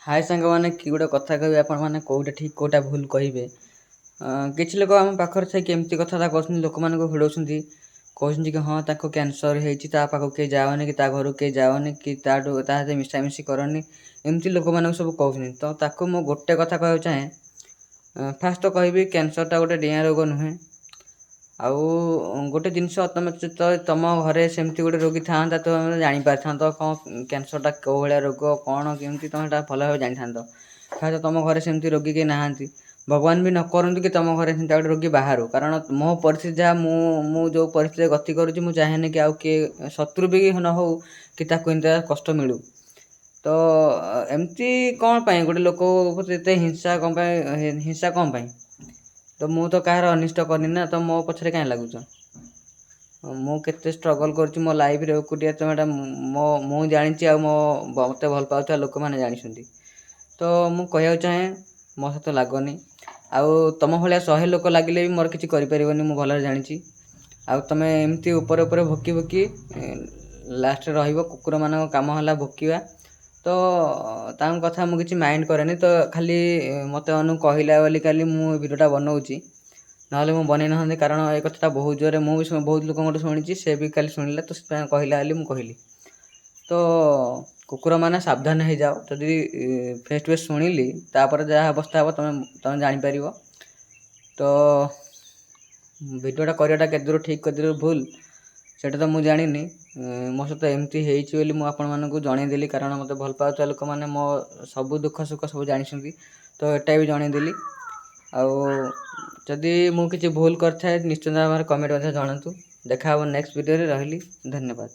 ହାଏ ସାଙ୍ଗମାନେ, କି ଗୋଟେ କଥା କହିବି, ଆପଣମାନେ କେଉଁଟା ଠିକ୍ କେଉଁଟା ଭୁଲ କହିବେ। କିଛି ଲୋକ ଆମ ପାଖରେ ଥାଇକି ଏମିତି କଥାବାର୍ତ୍ତା କରୁଛନ୍ତି, ଲୋକମାନଙ୍କୁ ଭିଡ଼ଉଛନ୍ତି, କହୁଛନ୍ତି କି ହଁ ତାକୁ କ୍ୟାନ୍ସର୍ ହେଇଛି, ତା ପାଖକୁ କେହି ଯାଅନି କି ତା ଘରକୁ କେହି ଯାଅନି କି ତାଠୁ ତା ସହିତ ମିଶାମିଶି କରନି। ଏମିତି ଲୋକମାନଙ୍କୁ ସବୁ କହୁଛନ୍ତି। ତ ତାକୁ ମୁଁ ଗୋଟେ କଥା କହିବାକୁ ଚାହେଁ। ଫାର୍ଷ୍ଟ ତ କହିବି, କ୍ୟାନ୍ସର୍ଟା ଗୋଟେ ଡିଆଁ ରୋଗ ନୁହେଁ। ଆଉ ଗୋଟେ ଜିନିଷ, ତମେ ଯେତେବେଳେ ତମ ଘରେ ସେମିତି ଗୋଟେ ରୋଗୀ ଥାଆନ୍ତା, ତ ତମେ ଜାଣିପାରିଥାନ୍ତ କ'ଣ କ୍ୟାନ୍ସର୍ଟା କେଉଁ ଭଳିଆ ରୋଗ, କ'ଣ କେମିତି, ତମେ ସେଇଟା ଭଲ ଭାବେ ଜାଣିଥାନ୍ତ। ଫାର୍ଷ୍ଟ ତମ ଘରେ ସେମିତି ରୋଗୀ କେହି ନାହାନ୍ତି। ଭଗବାନ ବି ନ କରନ୍ତୁ କି ତମ ଘରେ ସେମିତି ଗୋଟେ ରୋଗୀ ବାହାରୁ। କାରଣ ମୋ ପରିସ୍ଥିତି ଯାହା, ମୁଁ ଯେଉଁ ପରିସ୍ଥିତିରେ ଗତି କରୁଛି, ମୁଁ ଚାହେଁନି କି ଆଉ କିଏ ଶତ୍ରୁ ବି ନ ହଉ କି ତାକୁ ଏମିତିଆ କଷ୍ଟ ମିଳୁ। ତ ଏମିତି କ'ଣ ପାଇଁ ଗୋଟେ ଲୋକ ପ୍ରତି ଏତେ ହିଂସା କ'ଣ ପାଇଁ? ହିଂସା କ'ଣ ପାଇଁ? ତ ମୁଁ ତ କାହାର ଅନିଷ୍ଟ କରିନି ନା, ତ ମୋ ପଛରେ କାହିଁ ଲାଗୁଛ? ମୁଁ କେତେ ଷ୍ଟ୍ରଗଲ୍ କରୁଛି ମୋ ଲାଇଫ୍ରେ ଏକୁଟିଆ, ତ ଏଇଟା ମୋ ମୁଁ ଜାଣିଛି ଆଉ ମୋ ମୋତେ ଭଲ ପାଉଥିବା ଲୋକମାନେ ଜାଣିଛନ୍ତି। ତ ମୁଁ କହିବାକୁ ଚାହେଁ, ମୋ ସହିତ ଲାଗନି। ଆଉ ତୁମ ଭଳିଆ 100 ଲୋକ ଲାଗିଲେ ବି ମୋର କିଛି କରିପାରିବନି, ମୁଁ ଭଲରେ ଜାଣିଛି। ଆଉ ତୁମେ ଏମିତି ଉପରେ ଉପରେ ଭୋକି ଭୋକି ଲାଷ୍ଟରେ ରହିବ। କୁକୁରମାନଙ୍କ କାମ ହେଲା ଭୋକିବା। ତ ତାଙ୍କ କଥା ମୁଁ କିଛି ମାଇଣ୍ଡ କରେନି। ତ ଖାଲି ମୋତେ ଅନୁ କହିଲା ବୋଲି କାଲି ମୁଁ ଏ ଭିଡ଼ିଓଟା ବନଉଛି, ନହେଲେ ମୁଁ ବନେଇ ନଥାନ୍ତି। କାରଣ ଏ କଥାଟା ବହୁତ ଜୋରରେ ମୁଁ ବି ବହୁତ ଲୋକଙ୍କଠୁ ଶୁଣିଛି, ସେ ବି କାଲି ଶୁଣିଲା, ତ ସେଥିପାଇଁ କହିଲା ବୋଲି ମୁଁ କହିଲି। ତ କୁକୁରମାନେ ସାବଧାନ ହେଇଯାଅ। ଯଦି ଫେସ୍ ଟୁ ଫେସ୍ ଶୁଣିଲି, ତାପରେ ଯାହା ଅବସ୍ଥା ହେବ ତୁମେ ଜାଣିପାରିବ। ତ ଭିଡ଼ିଓଟା କରିବାଟା କେତେ ଦୂର ଠିକ୍, କେତେ ଦୂର ଭୁଲ, ସେଇଟା ତ ମୁଁ ଜାଣିନି। ମୋ ସହିତ ଏମିତି ହେଇଛି ବୋଲି ମୁଁ ଆପଣମାନଙ୍କୁ ଜଣେଇଦେଲି। କାରଣ ମୋତେ ଭଲ ପାଉଥିବା ଲୋକମାନେ ମୋ ସବୁ ଦୁଃଖ ସୁଖ ସବୁ ଜାଣିଛନ୍ତି, ତ ଏଇଟା ବି ଜଣେଇଦେଲି। ଆଉ ଯଦି ମୁଁ କିଛି ଭୁଲ କରିଥାଏ, ନିଶ୍ଚିନ୍ତ ଭାବରେ କମେଣ୍ଟ ମଧ୍ୟ ଜଣାନ୍ତୁ। ଦେଖା ହେବ ନେକ୍ସଟ ଭିଡ଼ିଓରେ, ରହିଲି, ଧନ୍ୟବାଦ।